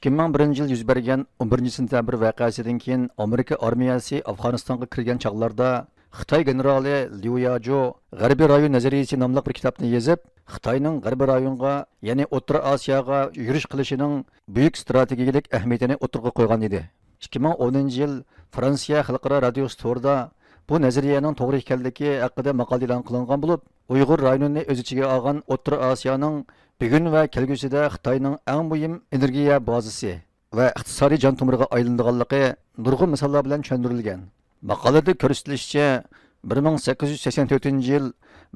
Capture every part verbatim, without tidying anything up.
ئىككى مىڭ بىرىنچى يىل يۈز بەرگەن ئون بىرىنچى سېنتەبىر ۋەقەسىدىن كېيىن ئامېرىكا ئارمىيەسى ئافغانىستانغا كىرگەن چاغلاردا، خىتاي گېنېرالى ليۇ ياجۇ غەربىي رايون نەزەرىيىسى ناملىق بىر كىتابنى يېزىپ، خىتاينىڭ غەربىي رايونغا، يەنى ئوتتۇرا ئاسىياغا يۈرۈش قىلىشىنىڭ بۈيۈك ئىستراتېگىيىلىك ئەھمىيىتىنى ئوتتۇرىغا قويغان ئىدى. ئىككى مىڭ ئونىنچى يىل فرانسىيە خەلقئارا رادىيوسى تورىدا بۇ نەزەرىيەنىڭ توغرا ئىكەنلىكى ھەققىدە ماقالە ئېلان قىلىنغان بولۇپ، ئۇيغۇر رايونىنى ئۆز ئىچىگە ئالغان ئوتتۇرا ئاسىيانىڭ بۈگۈن ۋە كەلگۈسىدە خىتاينىڭ ئەڭ مۇھىم ئېنېرگىيە بازىسى ۋە ئىقتىسادىي جان تومۇرىغا ئايلىنىدىغانلىقى نۇرغۇن مىساللار بىلەن چۈشەندۈرۈلگەن. ماقالىدە كۆرسىتىلىشىچە، بىر مىڭ سەككىز يۈز سەكسەن تۆتىنچى يىل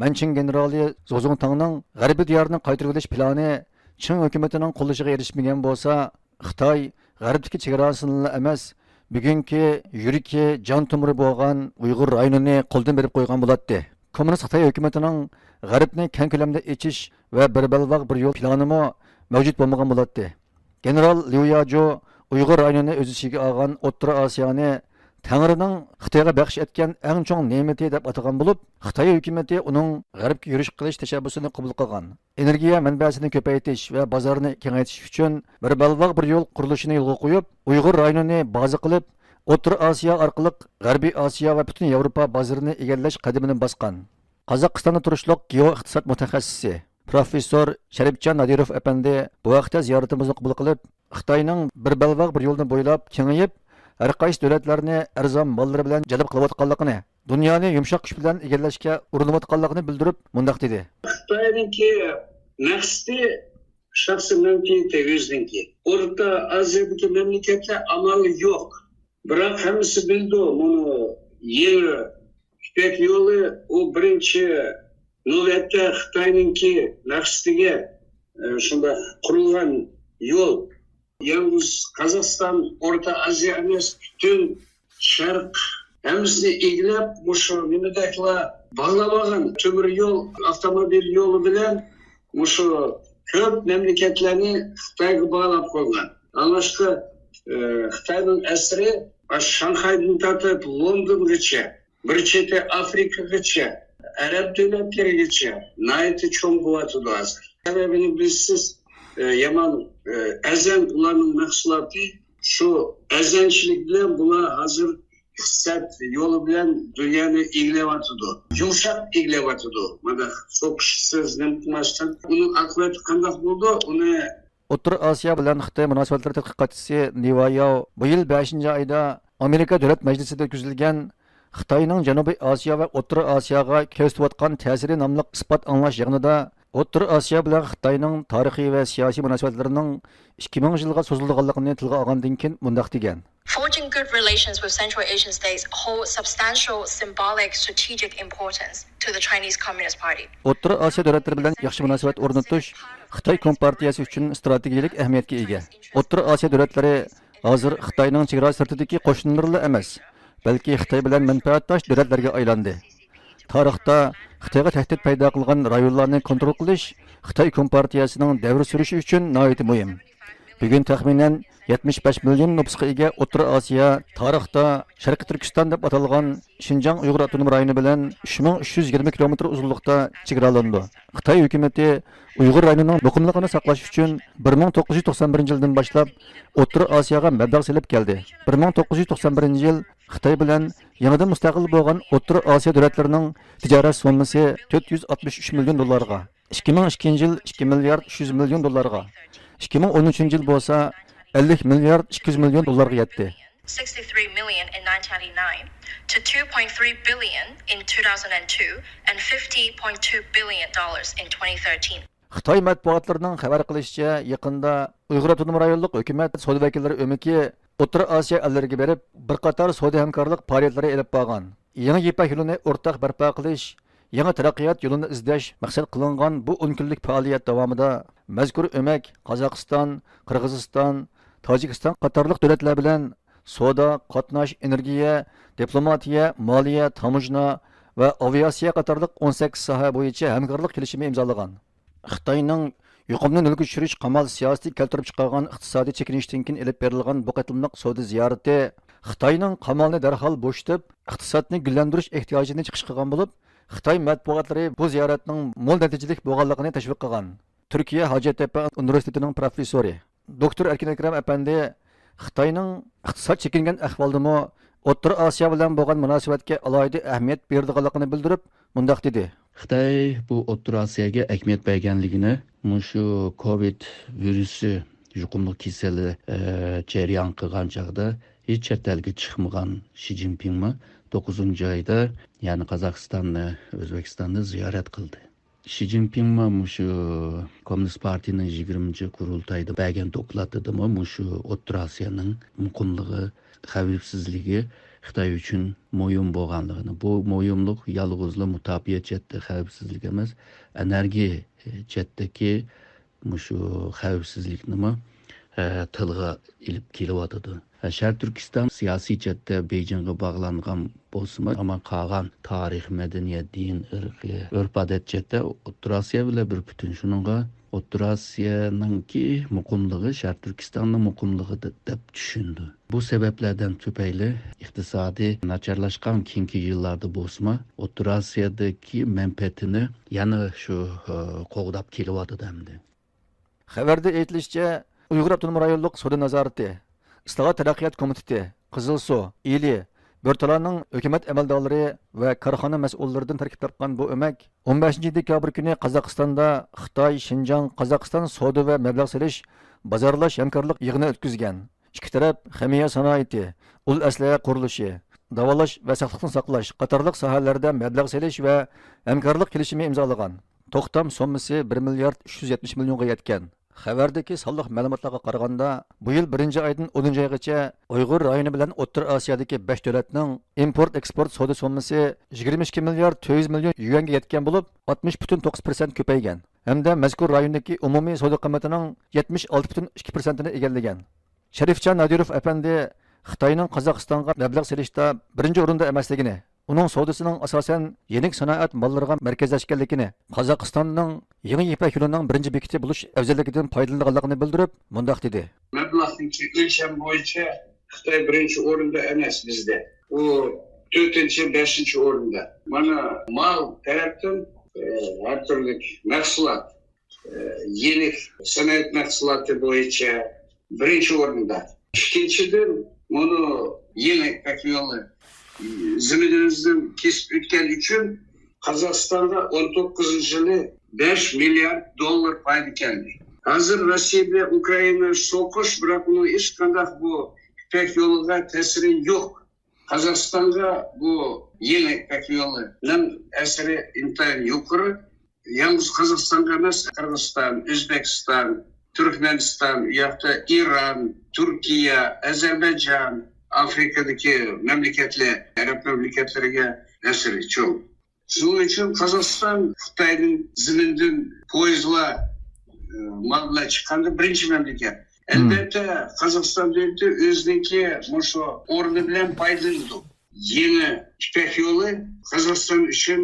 مەنچىڭ گېنېرالى زۇ زۇڭتاڭنىڭ غەربىي دىيارنى قايتۇرۇۋېلىش پىلانى چىڭ ھۆكۈمىتىنىڭ قوللىشىغا ئېرىشمىگەن بولسا، خىتاي غەربتىكى چېگراسىنىلا ئەمەس، بۈگۈنكى يۈرىكى، جان تومۇرى بولغان ئۇيغۇر رايونىنى قولدىن بېرىپ قويغان بولاتتى. كوممۇنىست خىتاي ھۆكۈمىتىنىڭ غەربنى كەڭ كۆلەمدە ئېچىش ۋە بىر بەلباغ بىر يول پىلانىمۇ مەۋجۇت بولمىغان بولاتتى. گېنېرال ليۇ ياجۇ ئۇيغۇر رايونىنى ئۆز ئىچىگە ئالغان ئوتتۇرا ئاسىيانى تەڭرىنىڭ خىتايغا بەخش ئەتكەن ئەڭ چوڭ نېمىتى دەپ ئاتىغان بولۇپ، خىتاي ھۆكۈمىتى ئۇنىڭ غەربكە يۈرۈش قىلىش تەشەببۇسىنى قوبۇل قىلغان. ئېنېرگىيە مەنبەسىنى كۆپەيتىش ۋە بازارنى كېڭەيتىش ئۈچۈن بىر بەلباغ بىر يول قۇرۇلۇشىنى يولغا قويۇپ، ئۇيغۇر رايونىنى بازا قىلىپ، ئوتتۇرا ئاسىيا ئارقىلىق غەربىي ئاسىيا ۋە پۈتۈن ياۋروپا بازىرىنى ئىگىلەش قەدىمىنى باسقان. قازاقىستاندا تۇرۇشلۇق گېئو ئىقتىساد مۇتەخەسسىسى، پروفېسسور شەرىپجان نادىروف ئەپەندى بۇ ھەقتە زىيارىتىمىزنى قوبۇل قىلىپ، خىتاينىڭ بىر بەلباغ بىر يولنى بويلاپ كېڭىيىپ، ھەر قايسى دۆلەتلەرنى ئەرزان ماللىرى بىلەن جەلپ قىلىۋاتقانلىقىنى، دۇنيانى يۇمشاق كۈچ بىلەن ئىگىلەشكە ئۇرۇنۇۋاتقانلىقىنى بىلدۈرۈپ مۇنداق دېدى. خىتاينىڭكى مەقسىتى شەخسىي مەنپەئەتى ئۆزىنىڭكى. ئورتا ئازىيادىكى مەملىكەتلەر ئامالى يوق. بىراق ھەممىسى بىلىدۇ، مۇنۇ يېڭى يىپەك يولى، ئۇ بىرىنچى نۆۋەتتە خىتاينىڭكى مەقسىتىگە، ئە، شۇنداق قۇرۇلغان يول. يالغۇز قازاقىستان، ئورتا ئازىيا ئەمەس، پۈتۈن شەرق ھەممىسىنى ئىگىلەپ، مۇشۇ نېمىدەكلا باغلاۋالغان تۆمۈر يول، ئاپتوموبىل يولى بىلەن مۇشۇ كۆپ مەملىكەتلەرنى خىتايغا باغلاپ قويغان. ئاڭلاشقا، ئى، خىتاينىڭ ئەسىرى شاڭخەيدىن تارتىپ لوندونغىچە، بىر چېتى ئافرىكىغىچە، ئەرەب دۆلەتلىرىگىچە ناھايىتى چوڭ بولۇۋاتىدۇ ھازىر. سەۋەبىنى بىلىسىز، ئى، يامان، ئى، ئەزەن ئۇلارنىڭ مەھسۇلاتى. شۇ ئەزەنچىلىك بىلەن بۇلار ھازىر ئىقتىساد يولى بىلەن دۇنيانى ئىگىلەۋاتىدۇ. يۇمشاق ئىگىلەۋاتىدۇ. مانا سوقۇش سۆز نېمە قىلماستىن، ئۇنىڭ ئاقىۋىتى قانداق بولىدۇ؟ ئۇنى ئوتتۇرا ئاسىيا بىلەن خىتاي مۇناسىۋەتلىرى تەتقىقاتچىسى نى ۋايياۋ بۇ يىل بەشىنچى ئايدا ئامېرىكا دۆلەت مەجلىسىدە ئۆتكۈزۈلگەن خىتاينىڭ جەنۇبىي ئاسىيا ۋە ئوتتۇرا ئاسىياغا كۆرسىتىۋاتقان تەسىرى ناملىق ئىسپات ئاڭلاش يىغىنىدا ئوتتۇرا ئاسىيا بىلەن خىتاينىڭ تارىخىي ۋە سىياسىي مۇناسىۋەتلىرىنىڭ ئىككى مىڭ يىلغا سوزۇلىدىغانلىقىنى تىلغا ئالغاندىن كېيىن مۇنداق دېگەن. Forging good relations with Central Asian states hold substantial symbolic strategic importance to the Chinese Communist Party. ئوتتۇرا ئاسىيا دۆلەتلىرى بىلەن ياخشى مۇناسىۋەت ئورنىتىش خىتاي كومپارتىيەسى ئۈچۈن ئىستراتېگىيىلىك ئەھمىيەتكە ئىگە. ئوتتۇرا ئاسىيا دۆلەتلىرى ھازىر خىتاينىڭ چېگرا سىرتىدىكى قوشنىلىرىلا ئەمەس، بەلكى خىتاي بىلەن مەنپەئەتداش دۆلەتلەرگە ئايلاندى. تارىختا خىتايغا تەھدىت پەيدا قىلغان رايونلارنى كونترول قىلىش خىتاي كومپارتىيەسىنىڭ دەۋر سۈرۈشى ئۈچۈن ناھايىتى مۇھىم. بۈگۈن تەخمىنەن يەتمىش بەش مىليون نوپۇسقا ئىگە ئوتتۇرا ئاسىيا تارىختا شەرقىي تۈركىستان دەپ ئاتالغان شىنجاڭ ئۇيغۇر ئاپتونوم رايونى بىلەن ئۈچ مىڭ ئۈچ يۈز يىگىرمە كىلومېتىر ئۇزۇنلۇقتا چېگرالىنىدۇ. خىتاي ھۆكۈمىتى ئۇيغۇر رايونىنىڭ مۇقىملىقىنى ساقلاش ئۈچۈن بىر مىڭ توققۇز يۈز توقسان بىرىنچى يىلدىن باشلاپ ئوتتۇرا ئاسىياغا مەبلەغ سېلىپ كەلدى. بىر مىڭ توققۇز يۈز توقسان بىرىنچى يىل خىتاي بىلەن يېڭىدىن مۇستەقىل بولغان ئوتتۇرا ئاسىيا دۆلەتلىرىنىڭ تىجارەت سوممىسى تۆت يۈز ئاتمىش ئۈچ مىليون دوللارغا، ئىككى مىڭ ئىككىنچى يىل ئىككى مىليارد ئۈچ يۈز مىليون دوللارغا، ئىككى مىڭ ئون ئۈچىنچى يىل بولسا ئەللىك مىليارد ئىككى يۈز مىليون دوللارغا يەتتى. Sixty-three million in nineteen eighty-nine to two point three billion in two thousand and two and fifty point two billion dollars in twenty thirteen. خىتاي مەتبۇئاتلىرىنىڭ خەۋەر قىلىشىچە، يېقىندا ئۇيغۇر ئاپتونوم رايونلۇق ھۆكۈمەت سودا ۋەكىللىرى ئۆمىكى ئوتتۇرا ئاسىيا ئەللىرىگە بېرىپ، بىر قاتار سودا ھەمكارلىق پائالىيەتلىرى ئېلىپ بارغان. يېڭى يىپەك يولىنى ئورتاق بەرپا قىلىش، يېڭى تەرەققىيات يولىنى ئىزدەش مەقسەت قىلىنغان بۇ ئون كۈنلۈك پائالىيەت داۋامىدا مەزكۇر ئۆمەك قازاقىستان، قىرغىزىستان، تاجىكىستان قاتارلىق دۆلەتلەر بىلەن سودا، قاتناش، ئېنېرگىيە، دىپلوماتىيە، مالىيە، تاموژنا ۋە ئاۋىئاتسىيە قاتارلىق ئون سەككىز ساھە بويىچە ھەمكارلىق كېلىشىمى ئىمزالىغان. خىتاينىڭ يۇقۇمنى نۆلگە چۈشۈرۈش قامال سىياسىتى كەلتۈرۈپ چىقارغان ئىقتىسادىي چېكىنىشتىن كېيىن ئېلىپ بېرىلغان بۇ قېتىملىق سودا زىيارىتى خىتاينىڭ قامالنى دەرھال بوشىتىپ، ئىقتىسادنى گۈللەندۈرۈش ئېھتىياجىنى چىقىش قىلغان بولۇپ، خىتاي مەتبۇئاتلىرى بۇ زىيارەتنىڭ مول نەتىجىلىك بولغانلىقىنى تەشۋىق قىلغان. تۈركىيە ھاجەتتەپە ئۇنىۋېرسىتېتىنىڭ پروفېسسورى، دوكتور ئەركىن ئەكرەم ئەپەندى خىتاينىڭ ئىقتىساد چېكىنگەن ئەھۋالدىمۇ ئوتتۇرا ئاسىيا بىلەن بولغان مۇناسىۋەتكە ئالاھىدە ئەھمىيەت بېرىدىغانلىقىنى بىلدۈرۈپ، مۇنداق دېدى. خىتاي بۇ ئوتتۇرا ئاسىياگە ئەھمىيەت بەرگەنلىكىنى مۇشۇ كوۋىد ۋىرۇسى يۇقۇملۇق كېسەلى، ئە، جەريان قىلغان چاغدا ھېچ چەت ئەلگە چىقمىغان شى جىنپىڭمۇ توققۇزىنچى ئايدا، يەنى قازاقىستاننى، ئۆزبېكىستاننى زىيارەت قىلدى. شى جىنپىڭمۇ مۇشۇ كوممۇنىست پارتىيىنىڭ يىگىرمىنچى قۇرۇلتايىدا بەرگەن دوكلاتىدىمۇ مۇشۇ ئوتتۇرا ئاسىيانىڭ مۇقىملىقى، خەۋپسىزلىكى خىتاي ئۈچۈن مۇھىم بولغانلىقىنى، بۇ مۇھىملىق يالغۇزلا مۇداپىئە جەھەتتە خەۋپسىزلىك ئەمەس، ئېنېرگىيە جەھەتتىكى مۇشۇ خەۋپسىزلىكنىمۇ، ئە، تىلغا ئېلىپ كېلىۋاتىدۇ. ئە، شەرقىي تۈركىستان سىياسىي جەھەتتە بېيجىڭغا باغلانغان بولسىمۇ، ئەمما قالغان تارىخ، مەدەنىيەت، دىن، ئىرقىي، ئۆرپ-ئادەت جەھەتتە ئوتتۇرا ئاسىيا بىلەن بىر پۈتۈن. شۇنىڭغا ئوتتۇرا ئاسىيانىڭكى مۇقىملىقى شەرقىي تۈركىستاننىڭ مۇقىملىقى دە-، دەپ چۈشىنىدۇ. بۇ سەۋەبلەردىن تۈپەيلى ئىقتىسادى ناچارلاشقان كېيىنكى يىللاردا بولسىمۇ، ئوتتۇرا ئاسىيادىكى مەنپەئەتىنى يەنە شۇ، ئە، قوغداپ كېلىۋاتىدۇ ئەمدى. خەۋەردە ئېيتىلىشىچە، ئۇيغۇر ئاپتونوم رايونلۇق سودا نازارىتى، ئىسلاھات، تەرەققىيات كومىتېتى، قىزىلسۇ، ئىلى، بۆرتالانىڭ ھۆكۈمەت ئەمەلدارلىرى ۋە كارخانا مەسئۇللىرىدىن تەركىب تاپقان بۇ ئۆمەك ئون بەشىنچى دېكابىر كۈنى قازاقىستاندا خىتاي، شىنجاڭ، قازاقىستان سودا ۋە مەبلەغ سېلىش، بازارلاش ھەمكارلىق يىغىنى ئۆتكۈزگەن. ئىككى تەرەپ خىمىيە سانائىتى، ئۇل ئەسلىھە قۇرۇلۇشى، داۋالاش ۋە ساقلىقنى ساقلاش قاتارلىق ساھەلەردە مەبلەغ سېلىش ۋە ھەمكارلىق كېلىشىمى ئىمزالىغان. توختام سوممىسى بىر مىليارد ئۈچ يۈز يەتمىش مىليونغا يەتكەن. خەۋەردىكى سانلىق مەلۇماتلارغا قارىغاندا، بۇ يىل بىرىنچى ئايدىن ئونىنچى ئايغىچە ئۇيغۇر رايونى بىلەن ئوتتۇرا ئاسىيادىكى بەش دۆلەتنىڭ ئىمپورت ئېكسپورت سودا سوممىسى يىگىرمە ئىككى مىليارد تۆت يۈز مىليون يۈەنگە يەتكەن بولۇپ، ئاتمىش پۈتۈن توققۇز پىرسەنت كۆپەيگەن ھەمدە مەزكۇر رايوندىكى ئومۇمىي سودا قىممىتىنىڭ يەتمىش ئالتە پۈتۈن ئىككى پىرسەنتىنى ئىگىلىگەن. شەرىپجان نادىروف ئەپەندى خىتاينىڭ قازاقىستانغا مەبلەغ سېلىشتا بىرىنچى ئورۇندا ئەمەسلىكىنى، ئۇنىڭ سودىسىنىڭ ئاساسەن يېنىك سانائەت ماللىرىغا مەركەزلەشكەنلىكىنى، قازاقىستاننىڭ يېڭى يىپەك يولىنىڭ بىرىنچى بېكىتى بولۇش ئەۋزەللىكىدىن پايدىلىنىدىغانلىقىنى بىلدۈرۈپ، مۇنداق دېدى. مەبلەغنىڭكى ئۆلچەم بويىچە خىتاي بىرىنچى ئورۇندا ئەمەس بىزدە. ئۇ تۆتىنچى، بەشىنچى ئورۇندا. مانا مال تەرەپتىن، ئە، ھەر تۈرلۈك مەھسۇلات، ئە، يېنىك سانائەت مەھسۇلاتى بويىچە بىرىنچى ئورۇندا. ئىككىنچىدىن، مۇنۇ يېڭى يىپەك يولى زېمىنىمىزدىن كېسىپ ئۆتكەن ئۈچۈن قازاقىستانغا ئون توققۇزىنچى يىلى بەش مىليارد دوللار پايدا كەلدى. ھازىر روسىيە بىلەن ئۇكرائىنا سوقۇش، بىراق ئۇنىڭ ھېچقانداق بۇ يىپەك يولىغا تەسىرى يوق. قازاقىستانغا بۇ يېڭى يىپەك يولىنىڭ تەسىرى ئىنتايىن يۇقىرى. يالغۇز قازاقىستانغا ئەمەس، قىرغىزىستان، ئۆزبېكىستان، تۈركمەنىستان، ئۇ ياقتا ئىران، تۈركىيە، ئەزەربەيجان، ئافرىكىدىكى مەملىكەتلەر، ئەرەب مەملىكەتلىرىگە تەسىرى چوڭ. شۇنىڭ ئۈچۈن قازاقىستان خىتاينىڭ زېمىنىدىن پويىزلار، ئە، مال بىلەن چىققاندا بىرىنچى مەملىكەت. ئەلبەتتە، قازاقىستان دۆلىتى ئۆزىنىڭكى مۇشۇ ئورنى بىلەن پايدىلىنىدۇ. يېڭى يىپەك يولى قازاقىستان ئۈچۈن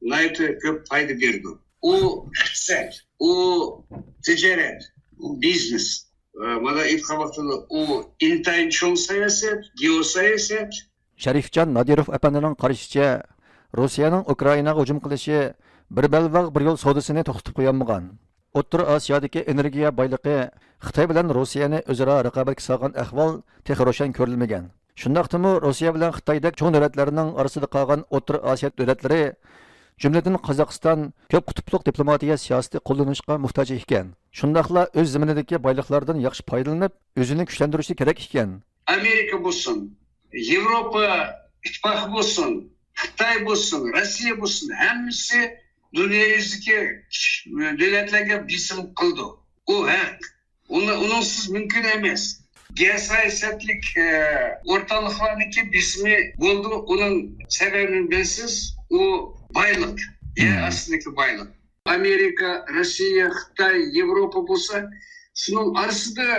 ناھايىتى كۆپ پايدا بېرىدۇ. ئۇ ئىقتىساد، ئۇ تىجارەت، ئۇ بىزنېس. ئە، مانا ئېيتقان ۋاقتىدا ئۇ ئىنتايىن چوڭ ساياسەت، گېئوساياسەت. شەرىپجان نادىروف ئەپەندىنىڭ قارىشىچە، روسىيەنىڭ ئۇكرائىناغا ھۇجۇم قىلىشى بىر بەلباغ بىر يول سودىسىنى توختىتىپ قويالمىغان. ئوتتۇرا ئاسىيادىكى ئېنېرگىيە بايلىقى خىتاي بىلەن روسىيەنى ئۆزئارا رىقابەتكە سالغان ئەھۋال تېخى روشەن كۆرۈلمىگەن. شۇنداقتىمۇ روسىيە بىلەن خىتايدەك چوڭ دۆلەتلەرنىڭ ئارىسىدا قالغان ئوتتۇرا ئاسىيا دۆلەتلىرى، جۈملىدىن قازاقىستان كۆپ قۇتۇپلۇق دىپلوماتىيە سىياسىتى قوللىنىشقا موھتاج ئىكەن. شۇنداقلا ئۆز زېمىنىدىكى بايلىقلاردىن ياخشى پايدىلىنىپ، ئۆزىنى كۈچلەندۈرۈشى كېرەك ئىكەن. ئامېرىكا بولسۇن، ياۋروپا ئىتتىپاقى بولسۇن، خىتاي بولسۇن، روسىيە بولسۇن، ھەممىسى دۇنيا يۈزىدىكى كىچىك دۆلەتلەرگە بېسىم قىلىدۇ. ئۇ ھەق. ئۇنى، ئۇنىڭسىز مۇمكىن ئەمەس. گېئوساياسەتلىك، ئە، ئورتاقلىقلارنىڭكى بېسىمى بولىدۇ. ئۇنىڭ سەۋەبىنى بىلىسىز، ئۇ بايلىق، يەر ئاستىدىكى بايلىق. ئامېرىكا، روسىيە، خىتاي، ياۋروپا بولسا، شۇنىڭ ئارىسىدا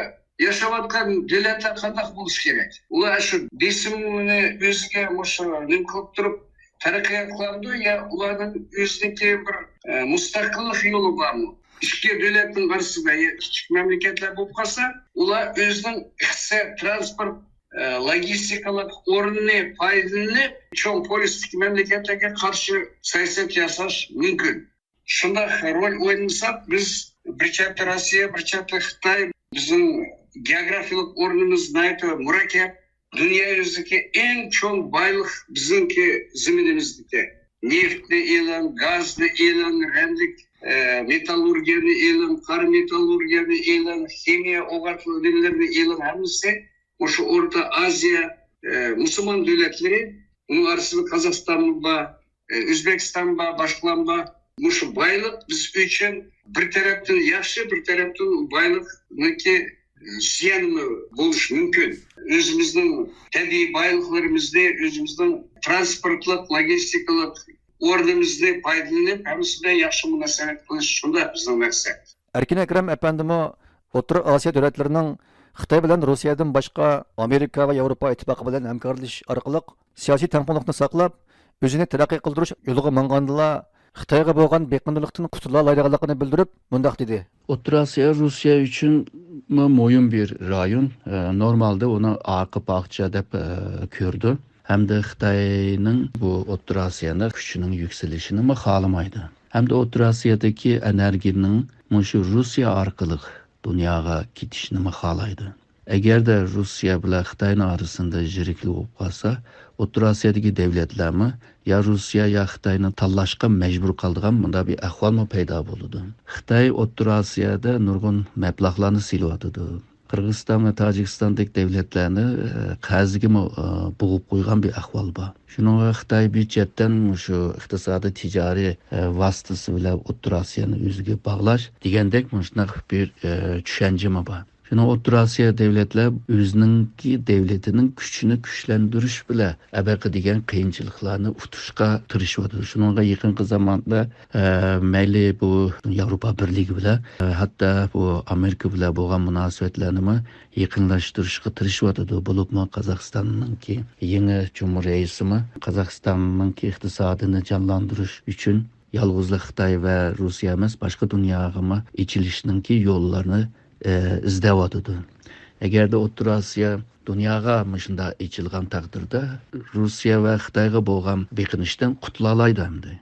ياشاۋاتقان دۆلەتلەر قانداق بولۇشى كېرەك؟ ئۇلار شۇ بېسىمنى ئۆزىگە مۇشۇ نېمە قىلىپ تۇرۇپ تەرەققىيات قىلامدۇ يا ئۇلارنىڭ ئۆزىنىڭكى بىر، ئە، مۇستەقىللىق يولى بارمۇ؟ ئىككى دۆلەتنىڭ ئارىسىدا يا كىچىك مەملىكەتلەر بولۇپ قالسا، ئۇلار ئۆزىنىڭ ئىقتىساد، ترانسپورت، ئە، لوگىستىكىلىق ئورنىنى پايدىلىنىپ، چوڭ پولىستىكى مەملىكەتلەرگە قارشى سىياسەت ياساش مۇمكىن. شۇنداق رول ئوينىساق، بىز بىر چەتتە روسىيە، بىر چەتتە خىتاي، بىزنىڭ گېئوگرافىيەلىك ئورنىمىز ناھايىتى مۇرەككەپ. دۇنيا يۈزىدىكى ئەڭ چوڭ بايلىق بىزنىڭكى زېمىنىمىزدىكى. نېفىتنى ئېلىڭ، گازنى ئېلىڭ، رەملىك، ئە، مېتاللورگىيەنى ئېلىڭ، قارا مېتاللورگىيەنى ئېلىڭ، خىمىيە ئوغۇتلۇق ئۈنۈملىرىنى ئېلىڭ، ھەممىسى مۇشۇ ئورتا ئازىيا، ئە، مۇسۇلمان دۆلەتلىرى، ئۇنىڭ ئارىسىدا قازاقىستانمۇ بار، ئە، ئۆزبېكىستان بار، باشقىلار بار. مۇشۇ بايلىق بىز ئۈچۈن بىر تەرەپتىن ياخشى، بىر تەرەپتىن بايلىقنىڭكى، ئە، زىيانى بولۇشى مۇمكىن. ئۆزىمىزنىڭ تەبىئىي بايلىقلىرىمىزنى، ئۆزىمىزنىڭ ترانسپورتلۇق، لوگىستىكىلىق ئورنىمىزنى پايدىلىنىپ، ھەممىسى بىلەن ياخشى مۇناسىۋەت قىلىش، شۇنداق بىزنىڭ مەقسەت. ئەركىن ئەكرەم ئەپەندىمۇ ئوتتۇرا ئاسىيا دۆلەتلىرىنىڭ خىتاي بىلەن روسىيەدىن باشقا ئامېرىكا ۋە ياۋروپا ئىتتىپاقى بىلەن ھەمكارلىشىش ئارقىلىق سىياسىي تەڭپۇڭلۇقنى ساقلاپ، ئۆزىنى تەرەققىي قىلدۇرۇش يولىغا ماڭغاندىلا، خىتايغا بولغان بېقىندىلىقتىن قۇتۇلالايدىغانلىقىنى بىلدۈرۈپ، مۇنداق دېدى. ئوتتۇرا ئاسىيا روسىيە ئۈچۈنمۇ مۇھىم بىر رايون. ئە، نورمالدا ئۇنى ئارقا باغچە دەپ، ئە، كۆرىدۇ. ھەمدە خىتاينىڭ بۇ ئوتتۇرا ئاسىيادا كۈچىنىڭ يۈكسىلىشىنىمۇ خالىمايدۇ. ھەمدە ئوتتۇرا ئاسىيادىكى ئېنېرگىيىنىڭ مۇشۇ روسىيە ئارقىلىق دۇنياغا كېتىشىنىمۇ خالايدۇ. ئەگەردە روسىيە بىلەن خىتاينىڭ ئارىسىندا يىرىكلىك بولۇپ قالسا، ئوتتۇرا ئاسىيادىكى دۆلەتلەرمۇ يا روسىيە، يا خىتاينى تاللاشقا مەجبۇر قالىدىغان مۇنداق بىر ئەھۋالمۇ پەيدا بولىدۇ. خىتاي ئوتتۇرا ئاسىيادا نۇرغۇن مەبلەغلەرنى سېلىۋاتىدۇ. قىرغىزىستان ۋە تاجىكىستاندەك دۆلەتلەرنى، ئە، قەرزگىمۇ، ئە، بوغۇپ قويغان بىر ئەھۋال بار. شۇنىڭغا خىتاي بىر چەتتىن مۇشۇ ئىقتىسادىي تىجارىي، ئە، ۋاسىتىسى بىلەن ئوتتۇرا ئاسىيانى ئۆزىگە باغلاش دېگەندەك مۇشۇنداق بىر، ئە، چۈشەنچىمۇ بار. شۇنىڭ ئوتتۇرا ئاسىيا دۆلەتلەر ئۆزىنىڭكى دۆلىتىنىڭ كۈچىنى كۈچلەندۈرۈش بىلەن ئەبەقە دېگەن قىيىنچىلىقلارنى ئۇتۇشقا تىرىشىۋاتىدۇ. شۇنىڭغا يېقىنقى زاماندا، ئە، مەيلى بۇ ياۋروپا بىرلىكى بىلەن، ئە، ھەتتا بۇ ئامېرىكا بىلەن بولغان مۇناسىۋەتلەرنىمۇ يېقىنلاشتۇرۇشقا تىرىشىۋاتىدۇ. بولۇپمۇ قازاقىستاننىڭكى يېڭى جۇمھۇر رەئىسىمۇ قازاقىستاننىڭكى ئىقتىسادىنى جانلاندۇرۇش ئۈچۈن يالغۇزلا خىتاي ۋە روسىيە ئەمەس، باشقا دۇنياغىمۇ ئېچىلىشنىڭكى يوللىرىنى، ئە، ئىزدەۋاتىدۇ. ئەگەردە ئوتتۇرا ئاسىيا دۇنياغا مۇشۇنداق ئېچىلغان تەقدىردە، روسىيە ۋە خىتايغا بولغان بېقىنىشتىن قۇتۇلالايدۇ ئەمدى.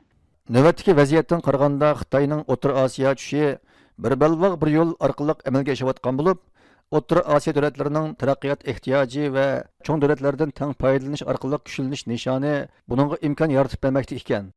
نۆۋەتتىكى ۋەزىيەتتىن قارىغاندا، خىتاينىڭ ئوتتۇرا ئاسىيا چۈشى بىر بەلباغ بىر يول ئارقىلىق ئەمەلگە ئېشىۋاتقان بولۇپ، ئوتتۇرا ئاسىيا دۆلەتلىرىنىڭ تەرەققىيات ئېھتىياجى ۋە چوڭ دۆلەتلەردىن تەڭ پايدىلىنىش ئارقىلىق كۈچلىنىش نىشانى بۇنىڭغا ئىمكان يارىتىپ بەرمەكتە ئىكەن.